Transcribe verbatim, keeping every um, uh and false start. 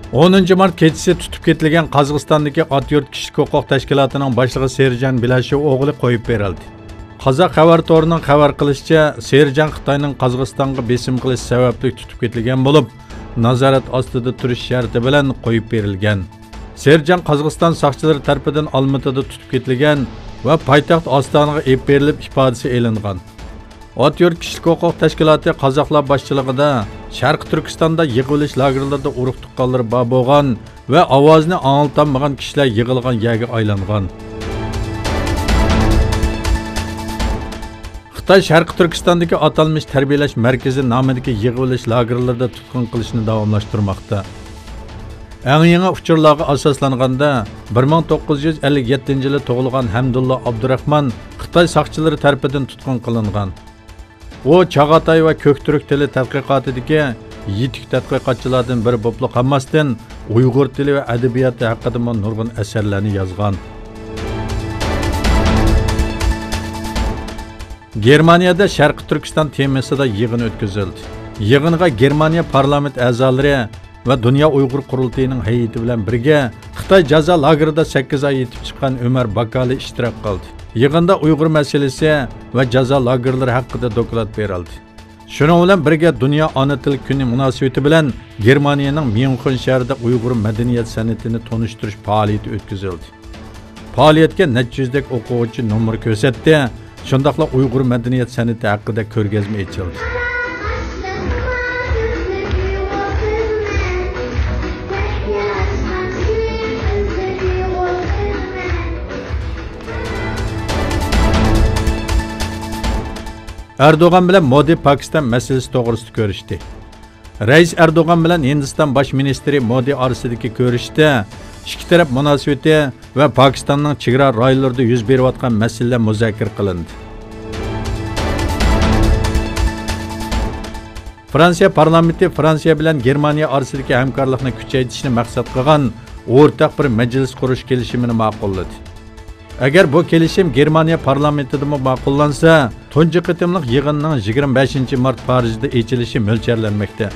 ئونىنچى مارت كېچىسى تۇتۇپ كېتىلگەن قازاقىستاندىكى ئات يۇرت كىشىلىك ھوقۇق تەشكىلاتىنىڭ باشلىقى سېرجان بىلەشېۋ ئوغلى قويۇپ بېرىلدى. قازاق خەۋەر تورىنىڭ خەۋەر قىلىشىچە، سېرجان خىتاينىڭ قازاقىستانغا بېسىم قىلىشى سەۋەبلىك تۇتۇپ كېتىلگەن بولۇپ، نازارەت ئاستىدا تۇرۇش شەرتى بىلەن قويۇپ بېرىلگەن. سېرجان قازاقىستان ساقچىلىرى تەرىپىدىن ئالمىتىدا تۇتۇپ كېتىلگەن ۋە پايتەخت ئاستانىغا ئېلىپ بېرىلىپ ئىپادىسى ئېلىنغان. ئات يۇرت كىشىلىك ھوقۇق تەشكىلاتى قازاقلار باشچىلىقىدا شەرقىي تۈركىستاندا يىغىۋېلىش لاگېرلىرىدا ئۇرۇق تۇغقانلىرى بار بولغان ۋە ئاۋازىنى ئاڭلىتالمىغان كىشىلەر يىغىلغان يەرگە ئايلانغان. خىتاي شەرقىي تۈركىستاندىكى ئاتالمىش تەربىيەلەش مەركىزى نامىدىكى يىغىۋېلىش لاگېرلىرىدا تۇتقۇن قىلىشنى داۋاملاشتۇرماقتا. ئەڭ يېڭى ئۇچۇرلارغا ئاساسلانغاندا، بىر مىڭ توققۇز يۈز ئەللىك يەتتىنچى يىلى تۇغۇلغان ھەمدۇللا ئابدۇراخمان خىتاي ساقچىلىرى تەرىپىدىن تۇتقۇن قىلىنغان. ئۇ چاغاتاي ۋە كۆكتۈرك تىلى تەتقىقاتىدىكى يېتىك تەتقىقاتچىلاردىن بىرى بولۇپلا قالماستىن، ئۇيغۇر تىلى ۋە ئەدەبىياتى ھەققىدىمۇ نۇرغۇن ئەسەرلەرنى يازغان. گېرمانىيەدە شەرقىي تۈركىستان تېمىسىدا يىغىن ئۆتكۈزۈلدى. يىغىنغا گېرمانىيە پارلامېنت ئەزالىرى ۋە دۇنيا ئۇيغۇر قۇرۇلتىيىنىڭ ھەيئىتى بىلەن بىرگە خىتاي جازا لاگېرىدا سەككىز ئاي يېتىپ چىققان ئۆمەر باكالى ئىشتىراك قىلدى. يىغىندا ئۇيغۇر مەسىلىسى ۋە جازا لاگېرلىرى ھەققىدە دوكلات بېرىلدى. شۇنىڭ بىلەن بىرگە، دۇنيا ئانا تىل كۈنى مۇناسىۋىتى بىلەن گېرمانىيەنىڭ ميۇنخېن شەھىرىدە ئۇيغۇر مەدەنىيەت سەنئىتىنى تونۇشتۇرۇش پائالىيىتى ئۆتكۈزۈلدى. پائالىيەتكە نەچچە يۈزدەك ئوقۇغۇچى نومۇر كۆرسەتتى، شۇنداقلا ئۇيغۇر مەدەنىيەت سەنئىتى ھەققىدە كۆرگەزمە ئېچىلدى. ئەردوغان بىلەن مودى پاكىستان مەسىلىسى توغرىسىدا كۆرۈشتى. رەئىس ئەردوغان بىلەن ھىندىستان باش مىنىستىرى مودى ئارىسىدىكى كۆرۈشۈشتە ئىككى تەرەپ مۇناسىۋىتى ۋە پاكىستاننىڭ چېگرا رايونلىرىدا يۈز بېرىۋاتقان مەسىلىلەر مۇزاكىرە قىلىندى. فرانسىيە پارلامېنتى فرانسىيە بىلەن گېرمانىيە ئارىسىدىكى ھەمكارلىقنى كۈچەيتىشنى مەقسەت قىلغان ئورتاق بىر مەجلىس قۇرۇش كېلىشىمىنى ماقۇللىدى. ئەگەر بۇ كېلىشىم گېرمانىيە پارلامېنتىدىمۇ ماقۇللانسا، تۇنجى قېتىملىق يىغىننىڭ يىگىرمە بەشىنچى مارت پارىژدا ئېچىلىشى مۆلچەرلەنمەكتە.